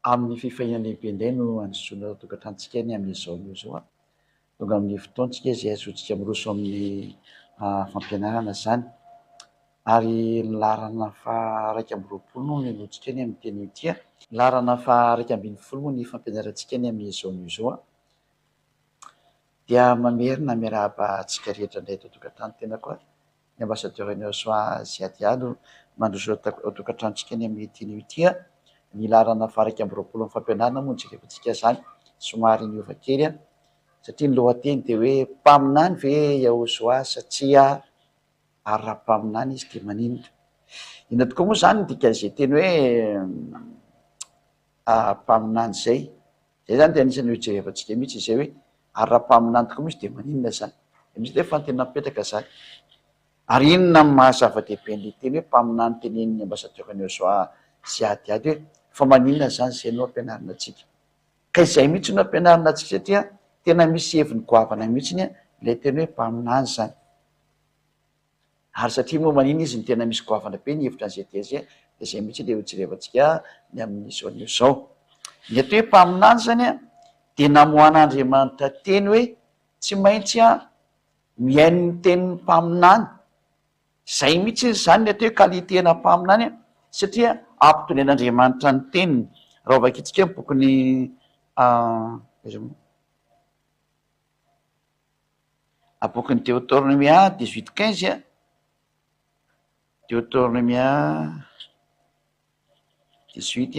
Amin'ny fifaliana lehibe indray no handrosoana ao an-tokantranontsika ny amin'izao anio izao. Tonga amin'ny fotoantsika izay ahazoantsika miroso amin'ny fampianarana izany. Ary ny laharana faha-21 no henointsika ny amin'ity anio ity. Laharana faha-11 moa ny fampianarantsika ny amin'izao anio izao. Dia mamerina miarahaba antsika rehetra indray eto an-tokantrano tena koa. Ny Ambassadeur Inosoa Ziadia no mandroso ao an-tokantranontsika ny amin'ity anio ity. Ny laharana faha-21 amin'ny fampianarana moa no jerevantsika izany, somary niova kely satria ny lohateny dia hoe mpaminany ve Yahosoa sa tsia ary raha mpaminany izy dia maninona? Inona tokoa moa izany ny dikan'izay teny hoe mpaminany izay? Izay izany dia anisan'ny hojerevantsika mihitsy izay hoe ary raha mpaminany tokoa moa izy dia maninona izany? Dia misy nefa tena mipetraka izany. Ary inona ny maha zava-dehibe an'ilay teny hoe mpaminany tenenin'ny ambassadeur Neozoa sy ady ady hoe fa maninona izany izay no ampianarina antsika? Ka izay mihitsy no ampianarina antsika satria tena misy heviny goavana mihitsy ilay teny hoe mpaminany izany. Ary satria moa manina izy no tena misy goavana be ny hevitra an'izay dia izay, dia izay mihitsy ilay hojerevantsika ny amin'izao anio izao. Ny atao hoe mpaminany izany dia namoahan'Andriamanitra teny hoe tsy maintsy mihaino ny tenin'ny mpaminany. Izay mihitsy izany ny atao hoe qualité-na mpaminany satria ampitonian'Andriamanitra ny teniny. Raha ho vakintsika ny bokin'ny aiza moa? Bokin'ny Deotornomia dix-huit quinze, Deotornomia dix-huit,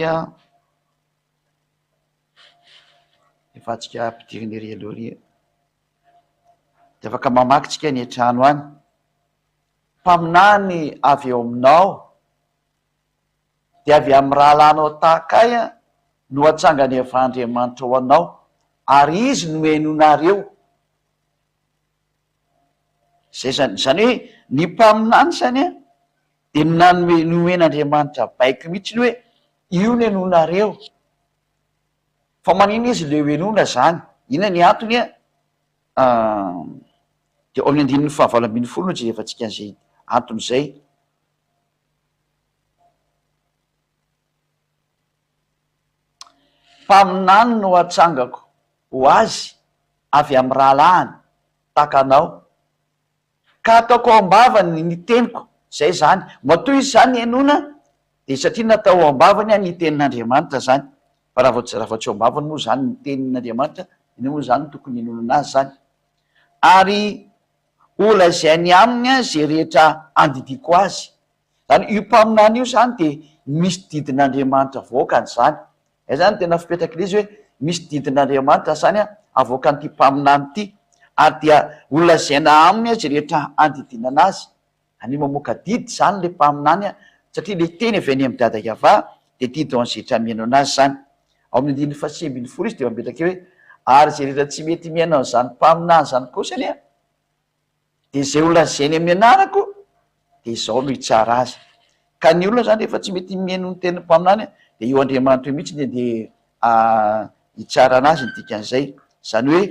efa antsika ampidirina ery aloha ery, dia afaka mamaky tsika any an-trano any. Mpaminany avy eo aminao dia avy amin'ny rahalahinao tahaka ahy no hatsangany avy Andriamanitra ho anao, ary Izy no henoinareo. Izay izany, izany hoe ny mpaminany izany dia nanome, nomen'Andriamanitra baiko mihitsy hoe io no henoinareo. Fa maninona izy le henoina izany? Inona ny antony? Dia ao amin'ny andininy fahavalo ambin'ny folo no jerevantsika an'izay antony izay. Mpaminany no hatsangako ho azy avy amin'ny rahalahiny tahaka anao, ka hataoko ao am-bavany ny teniko, izay izany. Matoa izy izany henoina, dia satria natao ao am-bavany ny tenin'Andriamanitra izany. Fa raha vao tsy raha vao tsy ao am-bavany moa izany ny tenin'Andriamanitra, inona moa izany no tokony hinoana azy izany? Ary holazainy aminy izay rehetra andidiako azy. Izany io mpaminany io izany dia misy didin'Andriamanitra avoakany izany. Izay izany no tena fipetrak'ilay izy hoe misy didin'Andriamanitra izany avoakan'ity mpaminany ity ary dia holazaina aminy izay rehetra andidiana azy. Izany hoe mamoaka didy izany ilay mpaminany satria ilay teny avy any amin'i Dada Yavah dia didy ho an'izay rehetra mihaino an'azy izany. Ao amin'ny andininy fahasivy ambin'ny folo izy dia mametraka eo hoe ary izay rehetra tsy mety mihaino an'izany mpaminany izany kosa anie Dia izay ho lazainy amin'ny anarako, dia izaho no hitsara azy. Ka ny olona izany rehefa tsy mety mihaino ny tenin'ny mpaminany, dia io Andriamanitra io mihitsy no andeha hitsara anazy ny dikan'izay. Izany hoe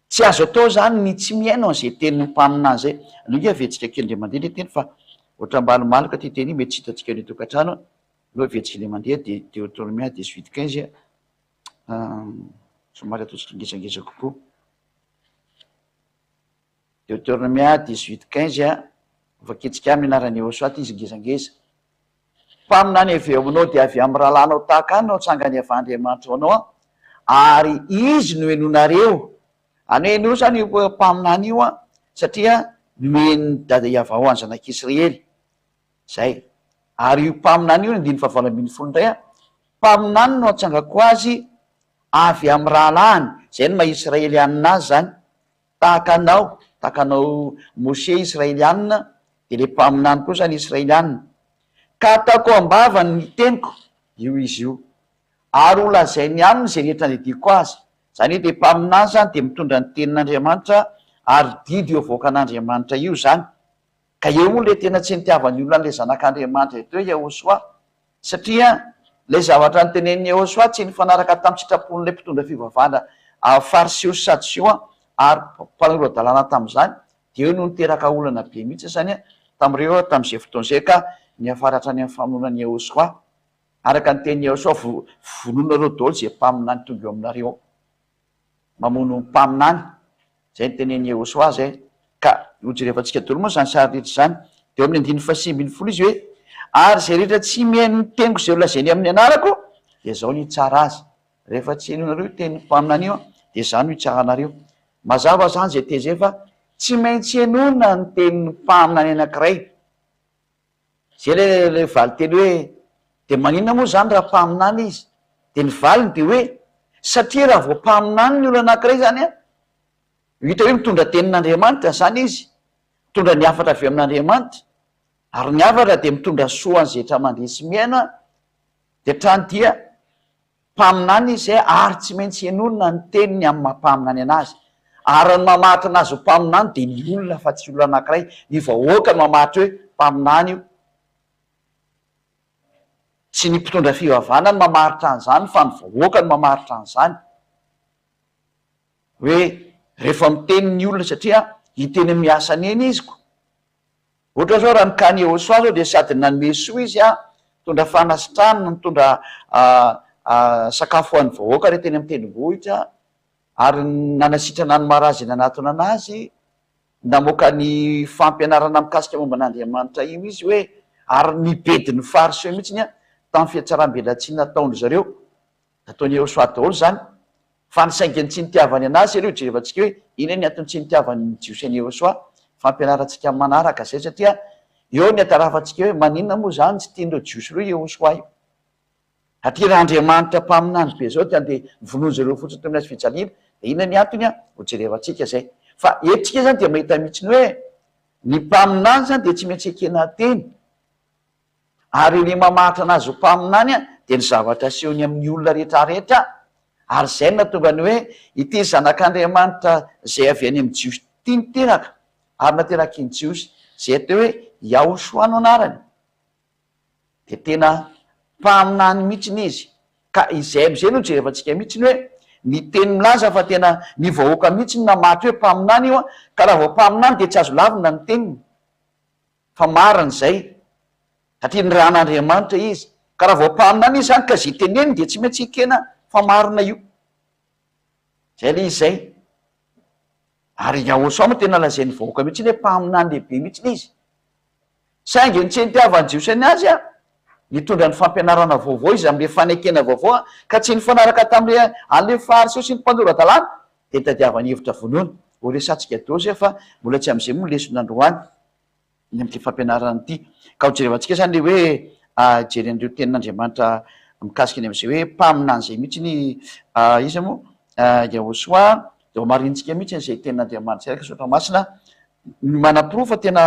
tsy azo atao izany ny tsy mihaino an'izay tenin'ny mpaminany izay. Aleo ange averintsika kely indray mandeha ilay teny fa ohatran'ny malomaloka ity teny ity, mety tsy hitantsika any an-tokantrano. Aleo averintsika indray mandeha dia Deoteronomia dix-huit quinze. Somary ataontsika ngezangeza kokoa. Deuteronomia dix-huit quinze, Vakintsika amin'ny anaran'i Yehosua ity izy ngezangeza. Mpaminany avy eo aminao dia avy amin'ny rahalahinao tahaka ahy no hatsangany avy Andriamanitra ho anao, ary izy no henoinareo. Any hoe henoy izany io mpaminany io, satria nomen'i Dada Yavahou an'ny zanak'Israely. Izay. Ary io mpaminany io, ny andininy fahavalo ambin'ny folo indray an, mpaminany no atsangako azy avy amin'ny rahalahiny, izay no maha Israelianina azy izany, tahaka anao, tahaka anao Moshe Israelianina, dia ilay mpaminany koa izany Israelianina. Ka ataoko ao am-bavany ny teniko, io izy io, ary ho lazainy aminy izay rehetra andidiako azy. Izany hoe dia mpaminany izany dia mitondra ny tenin'Andriamanitra, ary didy io avoakan'Andriamanitra io izany. Ka eo moa ilay tena tsy nitiavan'ny olona an'ilay Zanak'Andriamanitra eto hoe Yahoshuah, satria ilay zavatra notenenin'i Yahoshuah tsy nifanaraka tamin'ny sitrapon'ilay mpitondra fivavahana Fariseo sy Sadoseo ary mpanora-dalàna tamin'izany, dia eo no niteraka olana be mihitsy izany tamin'ireo tamin'izay fotoana izay ka niafara hatrany amin'ny famonoana an'i Yahoshuah. Araka ny tenin'i Yahoshuah, vonoinareo daholo izay mpaminany tonga eo aminareo ao. Mamono mpaminany, izay ny tenenin'i Yahoshuah izay. Ka hojerevantsika daholo moa izany sary rehetra izany. Dia eo amin'ny andininy fahasivy ambinifolo izy hoe, Ary izay rehetra tsy mihaino ny teniko izay holazainy amin'ny anarako, dia izaho no hitsara azy. Rehefa tsy henoinareo io tenin'ny mpaminany io, dia izaho no hitsara anareo. Mazava izany izay teny izay fa tsy maintsy henoina ny tenin'ny mpaminany anankiray. Zay le le valinteny hoe de maninona moa zany raha mpaminany izy? De ny valiny de hoe satria raha vao mpaminany ny olona anakiray zany an, hita hoe mitondra tenin'Andriamanitra zany izy, mitondra ny hafatra avy amin'Andriamanitra, ary ny hafatra dia mitondra soa an'izay rehetra mandre sy mihaino an, de hatrany dia Mpaminany izy ary tsy maintsy henoina ny teniny amin'ny maha mpaminany anazy. Ary ny mamaritra anazy ho mpaminany dia ny olona fa tsy olona anankiray. Ny vahoaka no mamaritra hoe mpaminany io. Tsy ny mpitondra fivavahana no mamaritra an'izany fa ny vahoaka no mamaritra an'izany. Hoe rehefa miteny ny olona satria hiteny amin'ny asany eny izy ko. Ohatra zao raha ny cas-n'i Yehosua zao dia sady nanome soa izy an, nitondra fanasitranana, nitondra sakafo ho an'ny vahoaka re teny amin'ny tendrombohitra, ary nanasitrana ny marazy nanatona anazy, namoaka ny fampianarana mikasika momba an'Andriamanitra io izy hoe, ary nibedy ny fariseo mihitsiny an, tamin'ny fihatsaram-belatsihy nataon-dry zareo. Nataon'i Yehosua daholo izany. Fa ny saingy ny tsy nitiavany anazy aloha jerevantsika hoe inona ny antony tsy nitiavan'ny Jiosy an'i Yehosua. Fampianarantsika amin'ny manaraka izay satria eo ny atarafantsika hoe maninona moa izany tsy tian'ireo Jiosy ireo Yehosua io. Satria raha Andriamanitra mpaminany be izao dia andeha vonoiny zareo fotsiny toy ny hazo fijaliana. Dia inona ny antony an? Ho jerevantsika izay. Fa eto tsika izany dia mahita mihitsy ny hoe ny mpaminany izany dia tsy maintsy ekena teny. Ary ny mamaritra anazy ho mpaminany dia ny zavatra asehony amin'ny olona rehetrarehetra, ary izay no nahatonga ny hoe, Ity Zanak'Andriamanitra izay avy any amin'ny Jiosy ity niteraka, ary nateraky ny Jiosy, izay atao hoe Yahoshuah no anarany. Dia tena mpaminany mihitsy izy. Ka izay amin'izay no jerevantsika mihitsy hoe, ny teny milaza fa tena ny vahoaka mihitsy no namaritra hoe mpaminany io, ka raha vao mpaminany dia tsy azo lavina ny teniny. Fa marina izay, satria nirahan'Andriamanitra izy. Ka raha vao mpaminany izy izany ka izay teneniny dia tsy maintsy ekena fa marina io. Izay ilay izy izay. Ary Yahoshuah moa tena lazain'ny vahoaka mihitsy hoe mpaminany lehibe mihitsy izy. Saingy ny tsy nitiavan'ny Jiosy ny azy, nitondra ny fampianarana vaovao izy amin'ilay fanekena vaovao ka tsy nifanaraka tamin'ilay an'ilay Fariseo sy ny mpanora-dalàna, dia nitadiavany hevitra vonoina. Ho resatsika daholo izay fa mbola tsy amin'izay moa ny lesona androany. ny amin'ity fampianarana ity. Ka ho jerevantsika izany ilay hoe hijery an'ireo tenin'Andriamanitra mikasika ny amin'izay hoe mpaminany izay mihitsy ny iza moa Yahoshuah dia ho marinintsika mihitsy izay tenin'Andriamanitra izay araka ny soratra masina ny manaporofo fa tena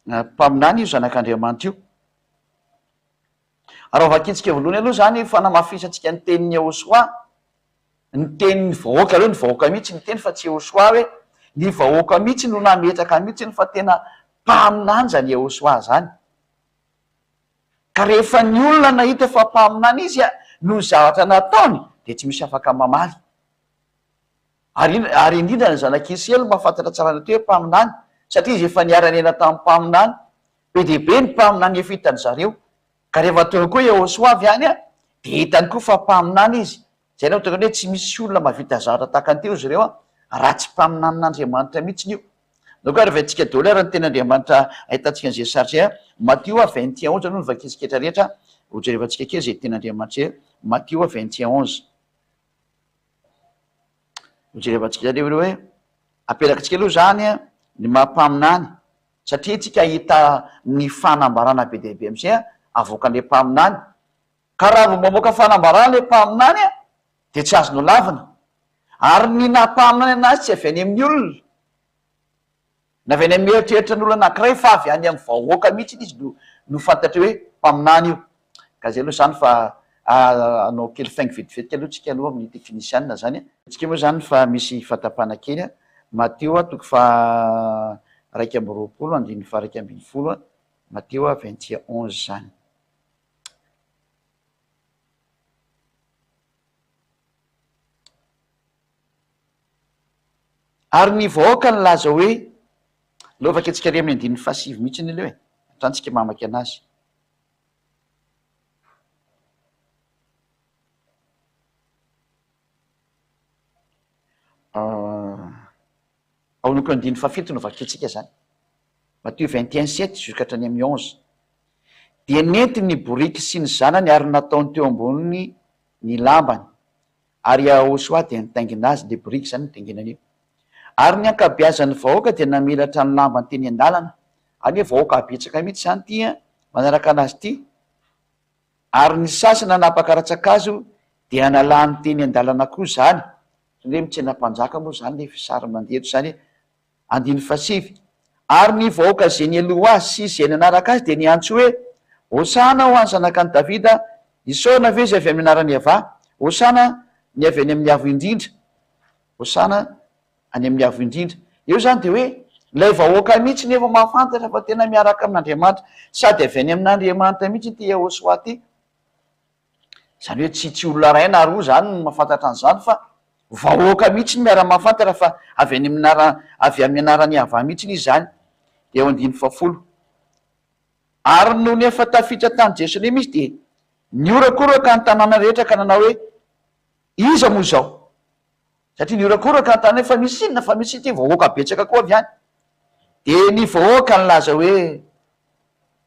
mpaminany io zanak'Andriamanitra io. Ary ho vakintsika voalohany aloha izany fanamafisantsika ny tenin'i Yahoshuah Ny tenin'ny vahoaka, aleo ny vahoaka mihitsy miteny fa tsy Yehoshuah hoe, ny vahoaka mihitsy no nametraka mihitsy fa tena mpaminany zany Yehoshuah zany. Ka rehefa ny olona nahita fa mpaminany izy noho ny zavatra nataony dia tsy misy afaka mamaly. Ary ary indrindra ny zanak'i Israely mahafantatra tsara ny atao hoe mpaminany satria izy efa niara-niaina tamin'ny mpaminany. Be dia be ny mpaminany efa hitan-dry zareo. Ka rehefa tonga koa Yehoshuah avy any dia hitany koa fa mpaminany izy. Izay no tokony hoe tsy misy olona mahavita zavatra tahaka an'ity hozy ireo raha tsy mpaminanin'Andriamanitra mihitsy io. Donc ary vaintsika daholo ary ny tenin'Andriamanitra ahitantsika an'izay sary izay a. Matio 21 aloha no vakintsika rehetra rehetra, hojerevantsika kely izay tenin'Andriamanitra izay. Matio 21. Hojerevantsika zany hoe apetrakintsika aloha izany ny maha mpaminany satria tsika hahita ny fanambarana be dia be amin'izay avoakan'ilay mpaminany. Ka raha vao mamoaka fanambarana ilay mpaminany dia tsy azonao lavina. Ary ny naha mpaminany anazy tsy avy any amin'ny olona, na avy any amin'ny eritreritra ny olona anankiray fa avy any amin'ny vahoaka mihitsy izy no no fantatra hoe mpaminany io. Ka izay aloha izany fa hanao kely faingo vetivetika aloha tsika aloha amin'ny teknisianina izany. Tsika moa izany fa misy fatapana kely a. Matio toko faha 21 andininy faha 11, Matio vingt et onze izany. Ary ny vahoaka nilaza hoe, Aleo vakintsika ary amin'ny andininy fahasivy mihitsy aloha e, hatrany tsika mamaky anazy. Ao amin'ny andininy fahafito no vakintsika izany. Matio 21, 7 jusqu'à hatrany amin'ny 11. Dia nentiny ny boriky sy ny zanany ary nataony teo amboniny ny lambany, ary Yahoshuah dia nitaingina azy, ilay boriky izany nitainginany io. Ary ny ankabeazan'ny vahoaka dia namelatra ny lambany teny an-dalana. Any hoe vahoaka betsaka mihitsy izany ity an, manaraka anazy ity. Ary ny sasany nanapaka rantsan-kazo dia nalany teny an-dalana koa izany. Ohatran'ny hoe mitsena mpanjaka moa izany ilay sary mandeha eto izany e. Andininy fahasivy, Ary ny vahoaka izay nialoha azy sy izay nanaraka azy dia niantso hoe, Hosana ho an'ny Zanakan'i Davida, Isaorana ve izay avy amin'ny anaran'i Yavah, Hosana ny avy any amin'ny Avo Indrindra, Hosana any amin'ny Avo Indrindra. Eo izany dia hoe ilay vahoaka mihitsy no efa mahafantatra fa tena miaraka amin'Andriamanitra, sady avy any amin'Andriamanitra mihitsy ity Yahoshuah ity. Izany hoe tsy tsy olona iray na roa izany no mahafantatra an'izany fa vahoaka mihitsy no miara-mahafantatra fa avy any amin'ny anara avy amin'ny anaran'i Yavah mihitsy izy izany. Dia eo andininy fahafolo. Ary nony efa tafiditra tany Jerosalema izy dia nihorakoraka ny tanàna rehetra ka nanao hoe, Iza moa izao? Satria nihorakoraka ny tanàna hoe fa misy inona fa misy ity vahoaka betsaka koa avy any. Dia ny vahoaka nilaza hoe,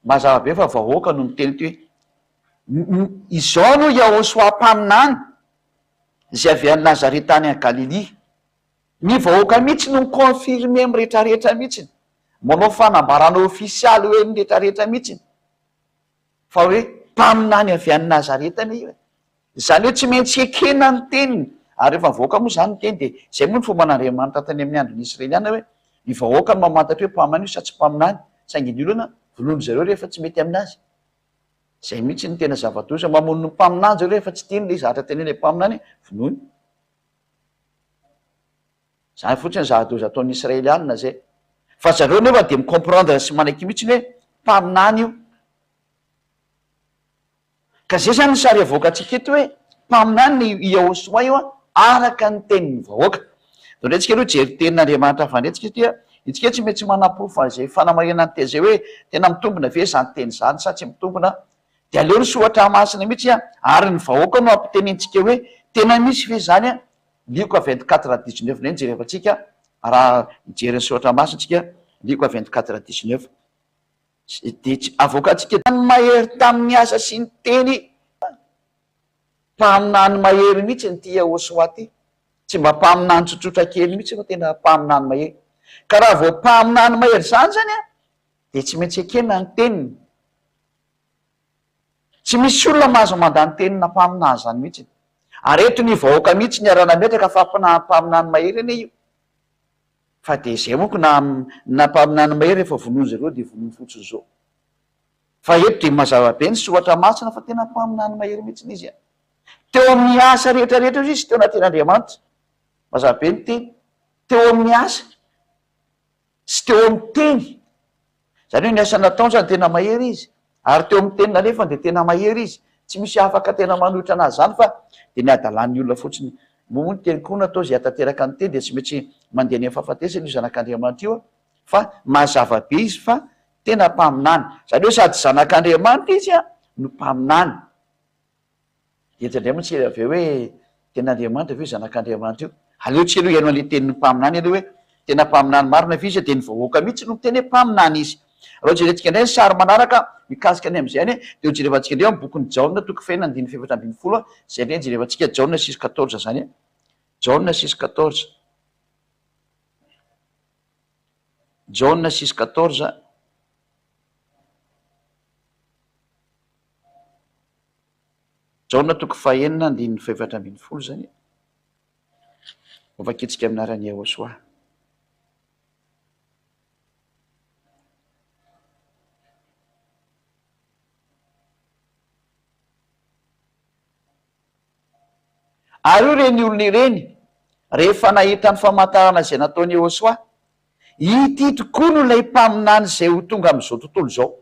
mazava be fa vahoaka no miteny ity hoe, izao no Yahoshuah mpaminany izay avy any Nazareta any Galilia. Ny vahoaka mihitsy no mi-confirmer amin'ny rehetrarehetra mihitsy, manao fanambarana ofisialy hoe ny rehetrarehetra mihitsy fa hoe mpaminany avy any Nazareta anie io e. Izany hoe tsy maintsy ekena ny teniny, ary rehefa mivoaka moa izany ny teny dia izay moa ny fomban'Andriamanitra tany amin'ny andron'ny Israeliana hoe ny vahoaka no mamantatra hoe mpaminany io sa tsy mpaminany, saingy ny olona vonoin-dry zareo rehefa tsy mety aminazy. Izay mihitsy no tena zava-doza, mamono ny mpaminany zareo rehefa tsy tiany ilay zavatra tenenin'ilay mpaminany, vonoiny. Izany fotsiny ny zava-doza ataon'ny Israeliana izay. Fa zareo nefa dia mi-comprendre sy manaiky mihitsy hoe mpaminany io. Ka zay zany ny sary avoakantsika eto hoe mpaminany i Yahoshuah io araka ny tenin'ny vahoaka. Ndao ndray tsika aloha hijery tenin'Andriamanitra hafa ndray tsika satria itsika tsy maintsy manaporofo an'izay fanamarinana ny teny izay hoe tena mitombina ve izany teny izany sa tsy mitombina. Dia aleo ny soratra masina mihitsy ary ny vahoaka no ampitenentsika hoe tena misy ve izany Lioka 24 19 indray no jerevantsika raha hijery ny soratra masina tsika Lioka 24 19. Dia tsy avoakantsika. Ny mahery tamin'ny asa sy ny teny. Mpaminany mahery mihitsy ity Yahoshuah ity. Tsy mba mpaminany tsotsotra kely mihitsy fa tena mpaminany mahery. Ka raha vao mpaminany mahery izany izany an, dia tsy maintsy ekena ny teniny. Tsy misy olona mahazo mandà ny tenina mpaminany izany mihitsy. Ary eto ny vahoaka mihitsy niara-nametraka fa mpaminany mahery anie io. Fa dia izay manko na na mpaminany mahery rehefa vonoiny zareo dia vonoiny fotsiny zao. Fa eto dia mazava be ny soratra masina fa tena mpaminany mahery mihitsy izy a. Teo amin'ny asa rehetra rehetra izy teo anatrehan'Andriamanitra. Mazava be ny teny. Teo amin'ny asa sy teo amin'ny teny. Izany hoe ny asa nataony izany tena mahery izy. Ary teo amin'ny teny nalefany dia tena mahery izy. Tsy misy afaka tena manohitra anazy izany fa dia ny hadalan'ny olona fotsiny. Moa moa ny teny koa natao izay hahatanteraka ny teny dia tsy maintsy mandeha any amin'ny fahafatesana io zanak'Andriamanitra io fa mazava be izy fa tena mpaminany. Izany hoe sady zanak'Andriamanitra izy no mpaminany. Dia eto indray moa tsy avy eo hoe tena Andriamanitra ve io zanak'Andriamanitra io? Aleo tsy aloha hihaino an'ilay tenin'ny mpaminany aloha hoe tena mpaminany marina ve izy dia ny vahoaka mihitsy no miteny hoe mpaminany izy. Raha hojerentsika indray ny sary manaraka mikasika ny amin'izay any dia hojerevantsika indray ao amin'ny bokin'i Jaona toko fahenina andininy fahefatra ambinifolo izay indray jerevantsika Jaona six quatorze izany. Jaona six quatorze. Jaona six quatorze. Jaona toko fahenina andininy fahefatra ambinifolo izany e. Hovakintsika amin'ny anaran'i Yahoshuah. Ary hoy ireny olona ireny, rehefa nahita ny famantarana izay nataon'i Yahoshuah, Ity tokoa no ilay mpaminany izay ho tonga amin'izao tontolo izao.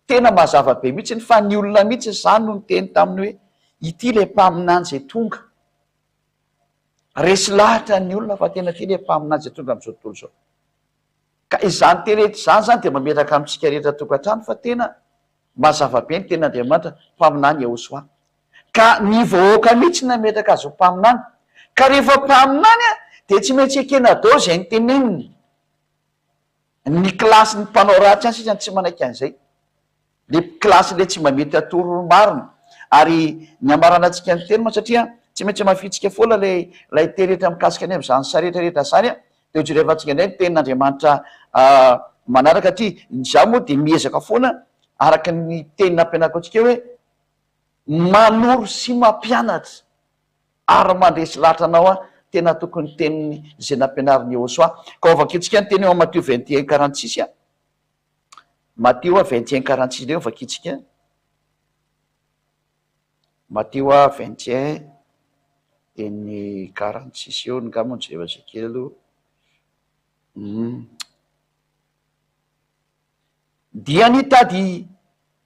Tena mazava be mihitsy fa ny olona mihitsy izany no niteny taminy hoe ity ilay mpaminany izay tonga. Resy lahatra ny olona fa tena ity ilay mpaminany izay tonga amin'izao tontolo izao. Ka izany teny rehetra izany izany dia mametraka amintsika rehetra tokantrano fa tena mazava be ny tenin'Andriamanitra, mpaminany Yahoshuah. Ka ny vahoaka mihitsy nametraka azy ho mpaminany. Ka rehefa mpaminany dia tsy maintsy ekena daholo izay noteneniny. Ny kilasin'ny mpanao ratsy any sisa no tsy manaiky an'izay. Le kilasy le tsy mba mety atoro marina. Ary ny hamaranantsika ny teny moa satria tsy maintsy hamafintsika foana le ilay teny rehetra mikasika ny amin'izany saha rehetra rehetra izany an, dia ho jerevantsika indray ny tenin'Andriamanitra manaraka aty. Izaho moa dia miezaka foana araka ny teny nampianariko antsika hoe manoro sy mampianatra ary mandresy lahatra anao aho, tena tokony teniny izay nampianarin'i Yehosua. Ka ho vakintsika ny teny eo amin'ny Matio 21 46 an. Matio a 21 46 indray no vakintsika. Matio a 21 teny 46 eo angamba no jerevantsika kely aloha. Hum. Dia nitady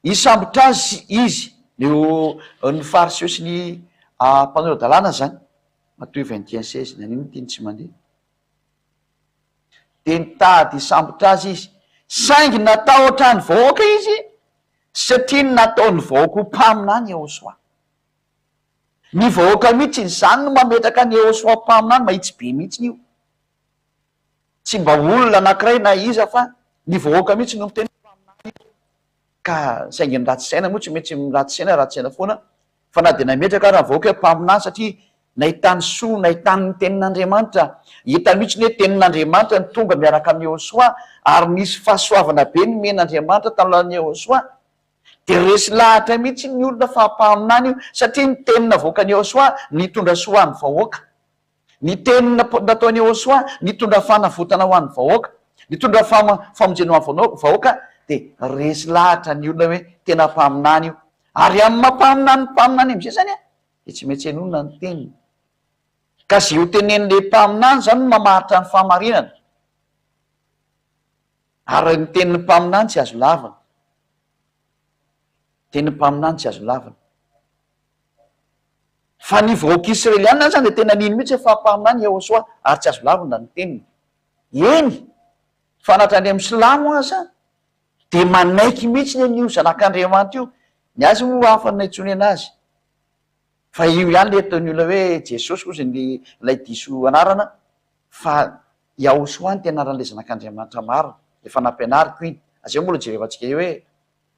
hisambotra azy izy, eo ny fariseo sy ny mpanora-dalàna zany. Matio 21 16, naninona ity no tsy mandeha? Dia nitady hisambotra azy izy, saingy natahotra ny vahoaka izy, satria nataon'ny vahoaka ho mpaminany Yehosua. Ny vahoaka mihitsy izany no mametraka an'i Yehosua ho mpaminany, mahitsy be mihitsy io. Tsy mba olona anankiray na iza fa ny vahoaka mihitsy no miteny hoe mpaminany io. Ka saingy ny ratsy saina moa tsy maintsy ratsy saina ratsy saina foana fa na dia nametraka ara ny vahoaka hoe mpaminany satria nahitany soa nahitany ny tenin'Andriamanitra hita mihitsy ny hoe tenin'Andriamanitra no tonga miaraka amin'i Yehosua ary nisy fahasoavana be nomen'Andriamanitra tamin'ny alalan'i Yehosua dia resy lahatra mihitsy ny olona fa mpaminany io satria ny teny navoakan'i Yehosua nitondra soa ho an'ny vahoaka. Ny teny nataon'i Yehosua nitondra fanavotana ho an'ny vahoaka, nitondra famonjena ho an'ny vahoaka, dia resy lahatra ny olona hoe tena mpaminany io. Ary amin'ny maha mpaminany ny mpaminany amin'izay izany dia tsy maintsy henoina ny teniny. Ka izay ho tenenin'ilay mpaminany izany no mamaritra ny fahamarinana. Ary ny tenin'ny mpaminany tsy azo lavina. Tenin'ny mpaminany tsy azo lavina. Fa ny vahoaka israeliana aza dia tena nino mihitsy fa mpaminany Yehosua ary tsy azo lavina ny teniny. Eny, fa na hatrany amin'ny silamo aza dia manaiky mihitsy ny an'io zanak'Andriamanitra io. Ny azy moa hafa ny nantsoiny anazy. Fa io ihany ilay ataon'ny olona hoe Jesosy hozy ny ilay diso anarana fa Yahosua no tena anaran'ilay zanak'Andriamanitra marina. Efa nampianariko iny. Aza eo mbola jerevantsika eo hoe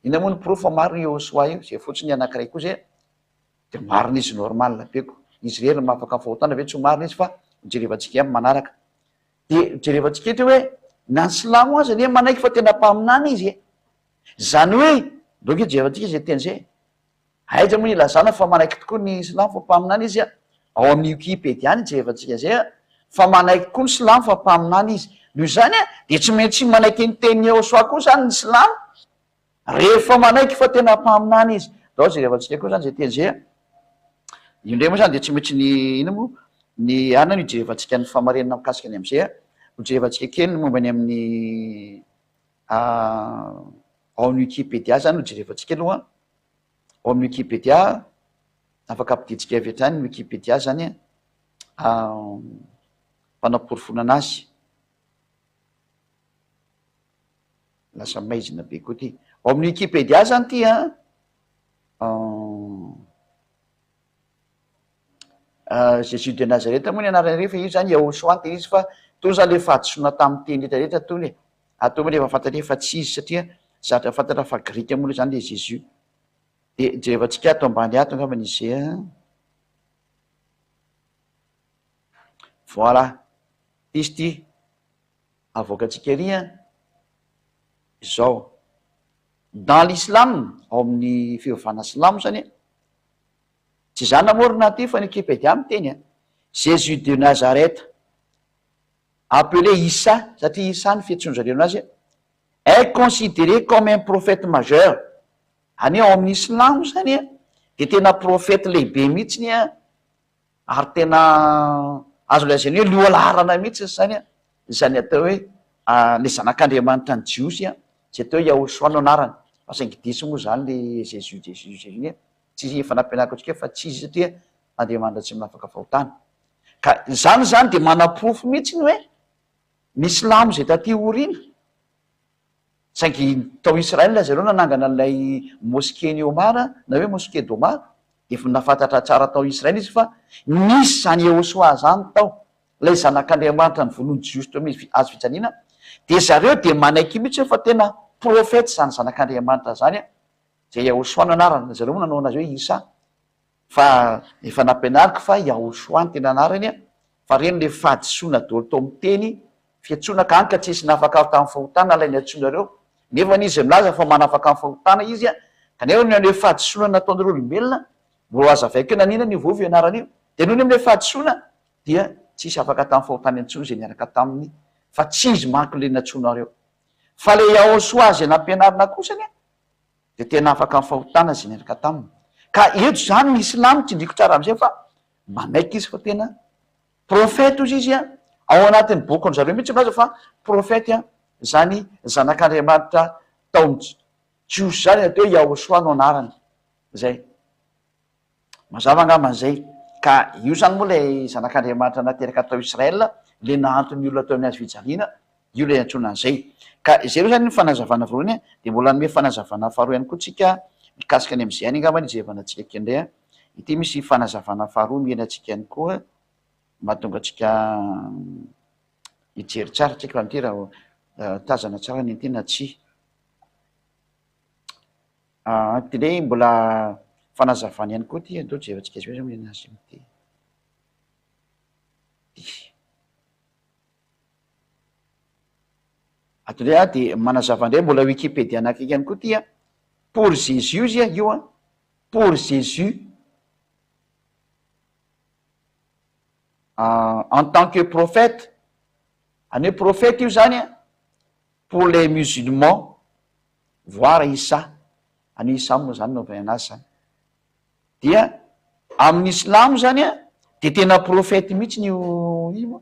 inona moa ny porofo fa marina io Yahosua io. Izay fotsiny anankiray koa izay. Dia marina izy normal be ko. Izy irery no mahafaka ny fahotana ve tsy ho marina izy fa hojerevantsika ihany manaraka. Dia jerevantsika eto hoe na ny silamo aza anie manaiky fa tena mpaminany izy e. Izany hoe ndao ange jerevantsika izay teny izay. Aiza moa ilazana fa manaiky tokoa ny silamo fa mpaminany izy a. Ao amin'ny wikipedia ny jerevantsika izay a. Fa manaiky koa ny silamo fa mpaminany izy. Noho izany a dia tsy maintsy manaiky ny tenin'i Yehosua koa izany ny silamo. Rehefa manaiky fa tena mpaminany izy. Ndao jerevantsika koa zany zay teny zay a. Io indray moa zany dia tsy maintsy ny inona moa ny anona no hijerevantsika ny fahamarinana mikasika ny am'izay a. Ho jerevantsika kely ny momba ny amin'ny ao amin'ny Wikipedia zany no jerevantsika aloha. Ao amin'ny Wikipedia, afaka ampidintsika avy hatrany ny Wikipedia zany a, fanaporofoana anazy. Lasa maizina be koa ty. Ao amin'ny Wikipedia zany ty an, Jésus de Nazareth moa ny anarany ery fa io zany Yahoshuah ny tena izy fa tony zany le fahadisoana tamin'ny teny rehetra rehetra tony e. Ary toa moa efa fantatra fa tsy izy satria zatra fantatra fa grika moa zany le Jésus. De jerevantsika ato ambany ato angambany izy an. Voilà. Ty izy ty. Avoakantsika ery an! Izao, dans l'islam, ao amin'ny fivavahana silamo zany an, tsy za namorona an'ity fa ny wikipedia miteny an, Jésus de Nazareth, appelé Issa, satria Issa ny fiantsoan-jareo anazy an, est considéré comme un prophète majeur, any ao amin'ny silamo zany an, dia tena prophète lehibe mihitsiny an, Ary tena azo lazaina hoe lohalaharana mihitsy izany izany atao hoe ilay zanak'Andriamanitra ny Jiosy izay atao hoe Yahoshua no anarany. Fa saingy diso moa izany ilay Jésus Jésus Jésus iny e. Tsy izy efa nampianariko antsika fa tsy izy satria Andriamanitra tsy manafaka fahotana. Ka izany izany dia manaporofo mihitsy ny hoe ny silamo izay taty aoriana Saingy tao Israël zareo nanangana an'ilay mosquée-n'i Omar na hoe mosquée d'Omar, dia efa nahafantatra tsara tao Israël izy fa nisy izany Yehosua izany tao, ilay zanak'Andriamanitra novonoin'ny Jiosy teo amin'ny hazo fijaliana. Dia zareo dia manaiky mihitsy hoe fa tena prophète izany zanak'Andriamanitra izany an, izay Yahoshua no anarany, zareo moa nanao anazy hoe Issa, fa efa nampianariko fa Yahoshua no tena anarany an, fa reny le fahadisoana daholo tao amin'ny teny fiantsoana ka any ka tsisy nafaka aho tamin'ny fahotana ilay niantsoanareo, nefa izy milaza fa manafaka amin'ny fahotana izy an, kanefa ny hoe fahadisoana nataon'ireo olombelona, mbola ho hazavaiko eo naninona niovaova io anarana io, dia noho ny amin'ilay fahadisoana dia tsisy afaka tamin'ny fahotana intsony izay niaraka taminy fa tsy izy manko ilay nantsoinareo. Fa ilay Yahoshua izay nampianarina kosa anie dia tena afaka amin'ny fahotana izay niaraka taminy. Ka eto izany ny Islamo tsindriko tsara amin'izay fa manaiky izy fa tena prophète ozy izy an, ao anatin'ny bokin-dry zareo mihitsy milaza fa prophète an, izany zanak'Andriamanitra tao amin'ny Jiosy izany atao hoe Yahoshua no anarany. Izay. Mazava angamba an'izay. Ka io izany moa ilay Zanak'Andriamanitra nateraka tao Israël, ilay nahanton'ny olona teo amin'ny hazo fijaliana, io ilay iantsoana an'izay. Ka izay aloha izany ny fanazavana voalohany, dia mbola hanome fanazavana faharoa ihany koa tsika mikasika ny amin'izay ihany angamba ny hijerevana antsika kely indray an. Ity misy fanazavana faharoa omena antsika ihany koa, mahatonga antsika hijery tsara tsika amin'ity raha tazana tsara ny an'ity na tsia. Aa ty ndray mbola fanazavana ihany koa ty, andao jerentsika azy hoe ny azy amty ty. Ato ndray ah de manazava ndray mbola wikipedia anakaiky ihany koa ty an, pour Jésus izy io an, pour Jésus en tant que prophète, any hoe prophète io zany an, pour les musulmans Voara Issa, any hoe Issa moa zany no avy anazy zany, dia amin'ny silamo zany an, de tena prophète mihitsy io ino moa,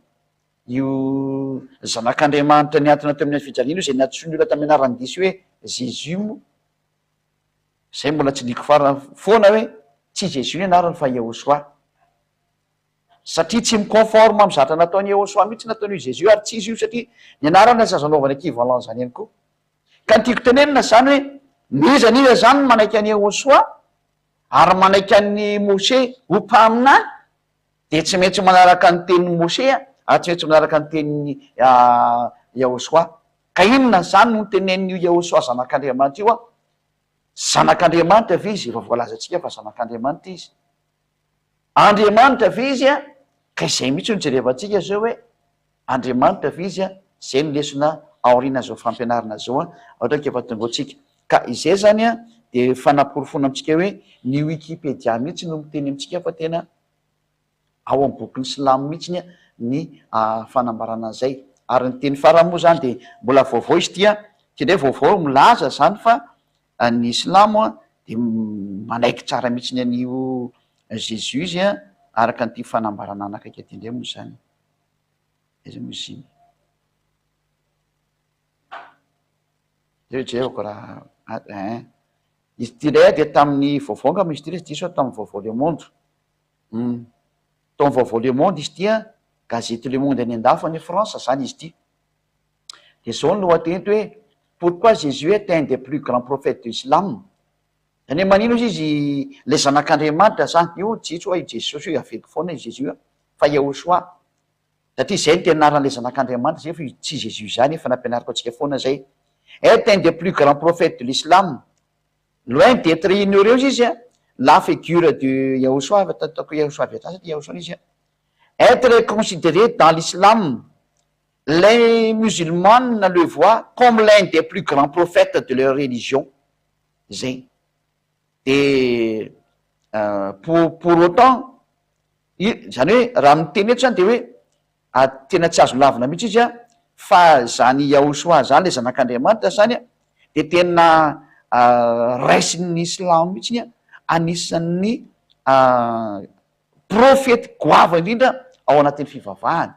io zanak'Andriamanitra nihantona teo amin'ny hazo fijaliana io, zay nantsoin'ny olona tamin'ny anaran-diso hoe Jésus moa, zay mbola tsindriako farany foana hoe tsy Jésus ny anarany fa Yehosua. Satria tsy mi-conforme amin'ny zavatra nataon'i Yehosua mihitsy nataon'io Jésus ary tsy izy io satria ny anarany aza azo anaovana equivalent izany ihany koa. Ka ny tiako tenenina izany hoe n'iza n'iza izany no manaiky an'i Yehosua ary manaiky an'i Moshe ho mpaminany dia tsy maintsy manaraka ny tenin'i Moshe ary tsy maintsy manaraka ny tenin'i Yehosua. Ka inona izany no notenenin'io Yehosua zanak'Andriamanitra io an? Zanak'Andriamanitra ve izy? Efa voalazantsika fa zanak'Andriamanitra izy. Andriamanitra ve izy a? Ka izay mihitsy no jerevantsika zao hoe Andriamanitra ve izy a? Izay no lesona aorianan'izao fampianarana izao a, ohatra ka efa tonga ao tsika. Ka izay zany a dia fanaporofoana amintsika hoe ny wikipedia mihitsy no miteny amintsika fa tena ao amin'ny bokin'ny silamo mihitsy ny fanambarana an'izay. Ary ny teny farany moa zany dia mbola vaovao izy ity a, ity indray vaovao milaza zany fa Ny silamo dia manaiky tsara mihitsy an'io Jésus izy an, araka an'ity fanambarana anakaiky aty indray moa izany. Aiza moa izy iny? Zay jereko raha ein. Izy ity indray dia tamin'ny vaovao angamba izy ity raha tsy diso aho tamin'ny vaovao Le Monde. Hum. Tao amin'ny vaovao Le Monde izy ity an, gazety Le Monde any an-dafy any France izany izy ity. Dia izao ny lohateny hoe Pourquoi Jésus est un des plus grands prophètes de l'islam? Zany hoe manino ozy izy ilay zanak'Andriamanitra zany, io tsy hoe i Jesosy io, averiko foana i Jésus io fa Yahoshuah, satria izay no tena anaran'ilay zanak'Andriamanitra zay fa tsy Jésus izany, efa nampianariko antsika foana zay, est un des plus grands prophètes de l'islam, loin d'etre ignoré ozy izy la figure de Yahoshuah, ataoko Yahoshuah avy hatrany satria Yahoshuah izy, être considéré dans l'islam Les musulmanes le voient comme l'un des plus grands prophètes de leur religion, zay. De pour pour autant, i- zany hoe raha miteny eto zany de hoe tena tsy azo lavina mihitsy izy an, fa zany Yahoshuah zany le zanak'Andriamanitra zany an, de tena raisin'ny silamo mihitsiny an, anisan'ny profety goavana indrindra ao anatin'ny fivavahany.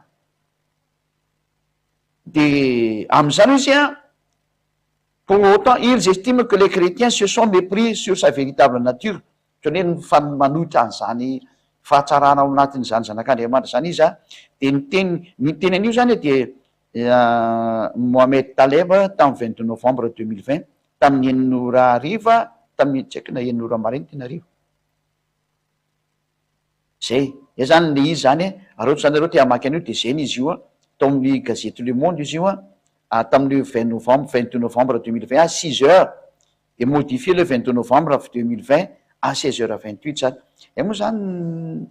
De amin'izany hoy izy an, pour autant ils estiment que les chrétiens se sont mépris sur sa véritable nature, ohatran'ny hoe mifa- manohitra an'izany fahatsarana ao anatin'izany zanak'Andriamanitra izany izy an, de ny teny ny teny an'io zany dia Mohamed Taleb tamin'ny 22 novembre 2020 tamin'ny enina ora hariva, tamin'ny tsy haiko na enina ora maraina tena hariva. Zay. Zay zany le izy zany e. Ary ohatra zany nareo te hamaky an'io de zay ny izy io an. Tao amin'ny gazety Le Monde izy io an. Tamin'ny 20 novembre, 22 novembre 2020 à 6 heures, dia modifié le 22 novembre 2020 à 16 heures 28 zany. Zay moa zany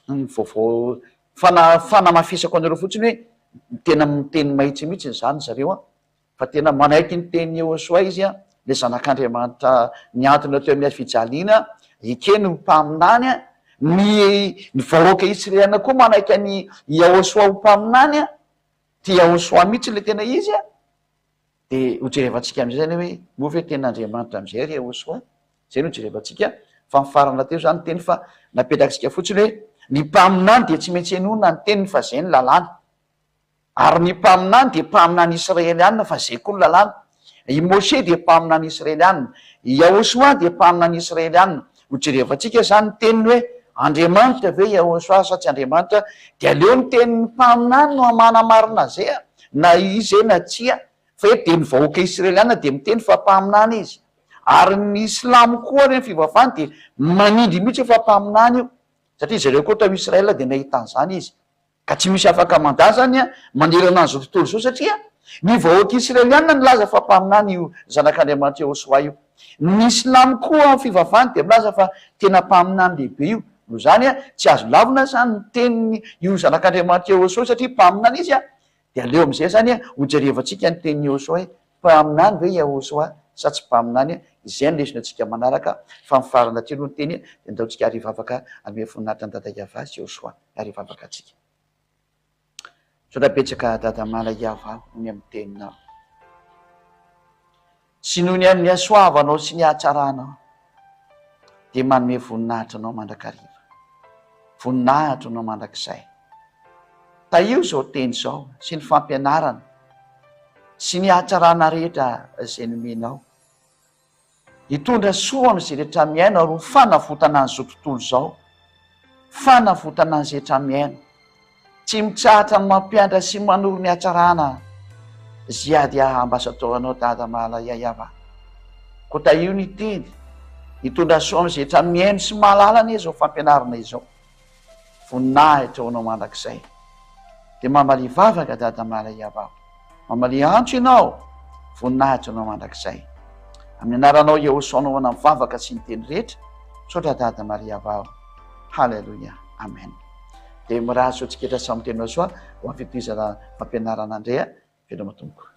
ny vaovao fana- fanamafisako anareo fotsiny hoe tena miteny mahitsy mihitsy zany zareo an, fa tena manaiky ny tenin'i Yehosua izy an, le zanak'Andriamanitra nihantona teo amin'ny hazo fijaliana, ekeny ho mpaminany an, ny ny vahoaka israeliana koa manaiky an'i Yehosua ho mpaminany an, Tia Yahoshuah mihitsy ilay tena izy a! Dia ho jerevantsika amin'izay izany hoe moa ve tena Andriamanitra amin'izay ry Yahoshuah? Izay no jerevantsika fa mifarana teo izany ny teny fa napetraktsika fotsiny hoe ny mpaminany dia tsy maintsy henoina ny teniny fa izay ny lalàna. Ary ny mpaminany dia mpaminany israelianina fa izay koa ny lalàna. I Moshe dia mpaminany israelianina. I Yahoshuah dia mpaminany israelianina. Ho jerevantsika izany ny teniny hoe Andriamanitra ve Yahoshuah sa tsy Andriamanitra, dia aleo ny tenin'ny mpaminany no manamarina izay na izy izay na tsia, fa eto dia ny vahoaka israeliana dia miteny fa mpaminany izy. Ary ny silamo koa ary ny fivavahany dia manindry mihitsy hoe fa mpaminany io, satria zareo koa tao Israel dia nahita an'izany izy. Ka tsy misy afaka mandà izany manerana an'izao tontolo izao satria ny vahoaka israeliana nilaza fa mpaminany io zanak'Andriamanitra Yehosua io. Ny silamo koa amin'ny fivavahany dia milaza fa tena mpaminany lehibe io. Noho izany tsy azo lavina izany ny tenin'ny io zanak'Andriamanitra Yehosua io satria mpaminany izy. Dia aleo amin'izay izany hojerevantsika ny tenin'i Yehosua hoe mpaminany ve Yehosua sa tsy mpaminany. Izay no lesona antsika manaraka fa mifarana aty aloha ny teny dia ndao tsika ary hivavaka hanome voninahitra an'i Dada Yavah sy Yehosua. Ary hivavaka antsika. Misaotra betsaka Dada Mala Yavah noho ny amin'ny teninao. Sy noho ny amin'ny hasoavanao sy ny hatsaranao dia manome voninahitra anao mandrakariva. Voninahitra anao mandrakizay. Tahio izao teny izao sy ny fampianarana sy ny hatsarana rehetra izay nomenao. Hitondra soa amin'izay rehetra mihaino ary ho fanavotana an'izao tontolo izao. Fanavotana an'izay rehetra mihaino. Tsy mitsahatra ny mampianatra sy manoro ny hatsarana Ziad ah ambassador anao Dada Mahala Yayava. Koa tahio ny teny. Hitondra soa amin'izay rehetra mihaino sy mahalala anie izao fampianarana izao. Voninahitra ho anao mandrakizay. Dia mamalia vavaka dada Malayava. Mamalia antso ianao. Voninahitra ho anao mandrakizay. Amin'ny anaranao Yehosoa anaovana ny vavaka sy ny teny rehetra. Misaotra dada Mariava. Haleloia. Amen. Dia mirary soa antsika rehetra samy tena soa ho amin'ny fitohizana fampianarana indray. Veloma tompoko.